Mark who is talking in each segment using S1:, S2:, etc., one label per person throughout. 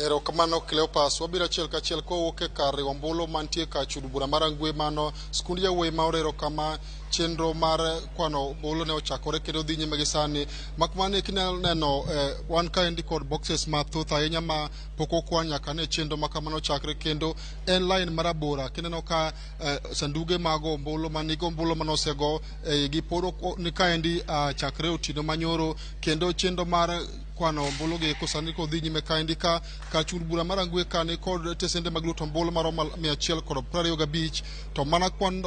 S1: Erokamano Cleopas, wabiro achiel kachiel kowuok e kar riwo ombulu mantie kar chud bura mar Rangwe mano skund yawuoyi ma orero kama chenro mar kwano ombulu ne ochakore kendo dhi nyime gi sani. Mak mana kinyalo neno wan kaendi kod boxes mathoth ahinya ma pok okwan nyaka ne chenro ma kamano chakre kendo en line marabora kineno ka sanduge mag ombulu manigi ombulu mane osego eigi pod ni kaendi chakre otieno manyoro kendo chenro mar kwano ombulu gi eko sani kodhi nyime kaendi ka kar chung' bura mar Rangwe ka ni kod tesende mag luto ombulu maromo 125 to mana kwan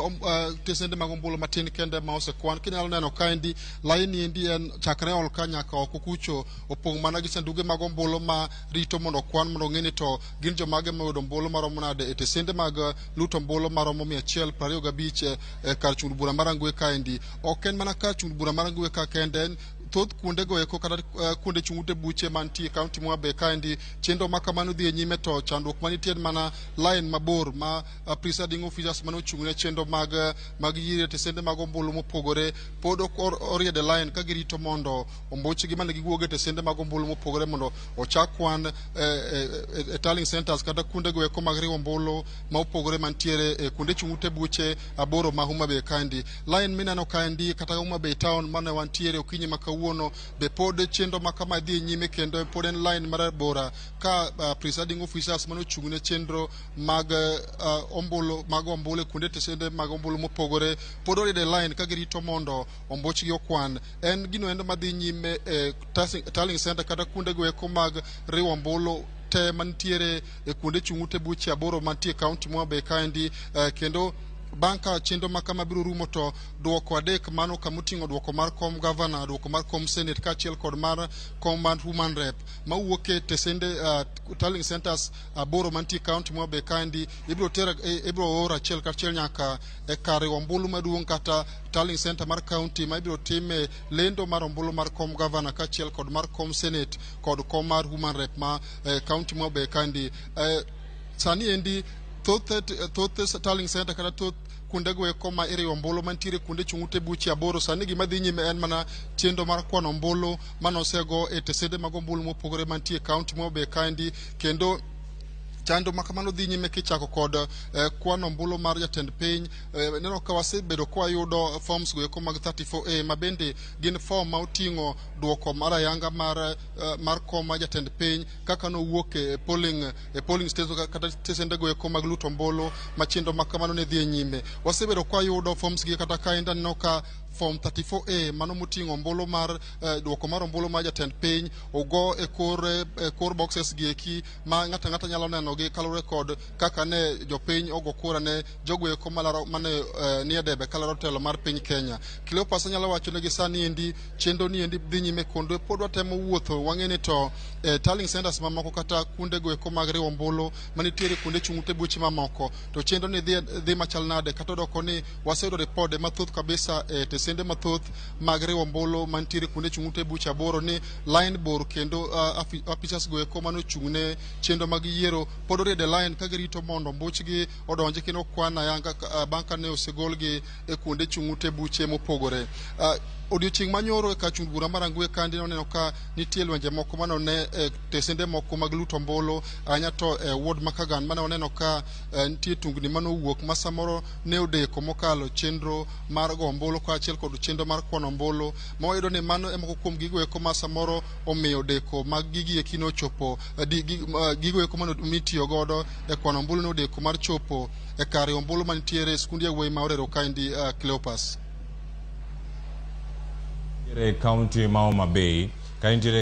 S1: tesende mag ombulu matin kende ma osekwan. Kinyalo neno kaendi laini endi en chakre ol ka nyaka oko kucho opong' mana gi sanduge mag ombulu ma rito mondo okwan mondo ong'e ni to gin jomage moyudo ombulu maromo nade e tesende mag luto ombulu maromo 125 e kar chung' bura mar Rangwe kaendi. Ok en mana kar chung' bura mar Rangwe ka kende, en thoth kuonde go eko kata kuonde chung' ute buche mantie e kaunti ma Homa Bay kaendi chenro ma kamano dhi e nyime to chandruok manitie en mana line mabor ma presiding officers mane ochung' ne chenro mag yiero e tesende mag ombulu mopogore pod ok oriedo e line ka girito mondo ombuchgi mane giwuok e tesende mag ombulu mopogore mondo ochak kwan e tallying centers kata kuonde go eko mag riwo ombulu ma opogore mantiere e kuonde chung' ute buche aboro ma Homa Bay kaendi. Line mineno kaendi kata Homa Bay town mane wantiere okinyi ma kawuono be pod chenro ma kama dhi nyime kendo pod en line marabora ka presiding officers mane ochung' ne chenro mag ombulu mag ombulu e kuonde tesende mag ombulu mopogore pod oriedo e line ka girito mondo ombuchgi okwan. En gino endo madhi nyime e tallying center kata kuonde go eko mag riwo ombulu te mantiere e kuonde chung' ute buche aboro mantie e kaunti ma Homa Bay kaendi kendo bang' ka chenro ma kama biro rumo to duoko adek mano kama oting'o duoko mar kom gavana, duoko mar kom senate kaachiel kod mar kom mar woman rep mawuok e tesende tallying centers aboro mantie e kaunti ma Homa Bay kaendi ibiro ter ibiro or achiel kachiel nyaka e kar riwo ombulu maduong' kata tallying center mar kaunti ma ibiro time lendo mar ombulu mar kom gavana kaachiel kod mar kom senate kod kom mar woman rep ma kaunti ma Homa Bay kaendi. Sani endi thoth tallying center kata thoth kuonde go eko ma iriwo ombulu mantiere kuonde chung' ute buche aboro sani gima dhi nyime en mana chenro mar kwano ombulu mane osego e tesende mag ombulu mopogore mantie e kaunti ma Homa Bay kaendi kendo chenro ma kamano dhi nyime kichako kod kwano ombulu mar jatend piny. Neno ka wasebedo ka wayudo forms go eko mag 34A ma bende gin form ma oting'o duoko mar ayanga mar kom mar jatend piny kaka nowuok e polling station kata tesende go eko mag luto ombulu ma chenro ma kamano ne dhi e nyime. Wasebedo ka wayudo forms gi kata ka aneno ka form 34A mano moting'o ombulu mar duoko mar ombulu mar jatend piny ogo e kor boxes gi eki ma ng'ato ang'ata nyalo neno gi kaluwore kod kaka ne jopiny ogo kura ne jogo eko malaro mane nie debe kalaro telo mar piny Kenya. Cleopas anyalo wacho negi sani endi chenro ni endi dhi nyime kendo pod watemo wuotho wang'e ni to tallying centers mamoko kata kuonde go eko mag riwo ombulu manitiere kuonde chung' ute buche mamoko to chenro ni dhi machal nade kata odoko ni waseyudo ripode mathoth kabisa e tesende mathoth mag riwo ombulu mantiere kuonde chung' ute buche aboro ni line bor kendo officers go eko manochung' ne chenro mag yiero pod oriedo e line ka girito mondo ombuchgi odonji kendo okwan ayanga bang' kane osegolgi e kuonde chung' ute buche mopogore. Odiochieng' manyoro e kar chung' bura mar Rangwe kandi noneno ka nitie lwenje moko manone e tesende moko mag luto ombulu ahinya to e ward ma Kagan mane waneno ka nitie tungni manowuok ma samoro ne odeko mokalo chenro mar go ombulu kaachiel kod chenro mar kwano ombulu ma wayudo ni mano e moko kuom gigo eko ma samoro omiyo deko mag gigi eki nochopo gigo eko mane mitiyo godo e kwano ombulu nodeko mar chopo e kar riwo ombulu manitiere e skund yawuoyi ma Orero kaendi, Cleopas.
S2: E kaunti ma Homa Bay ka nitiere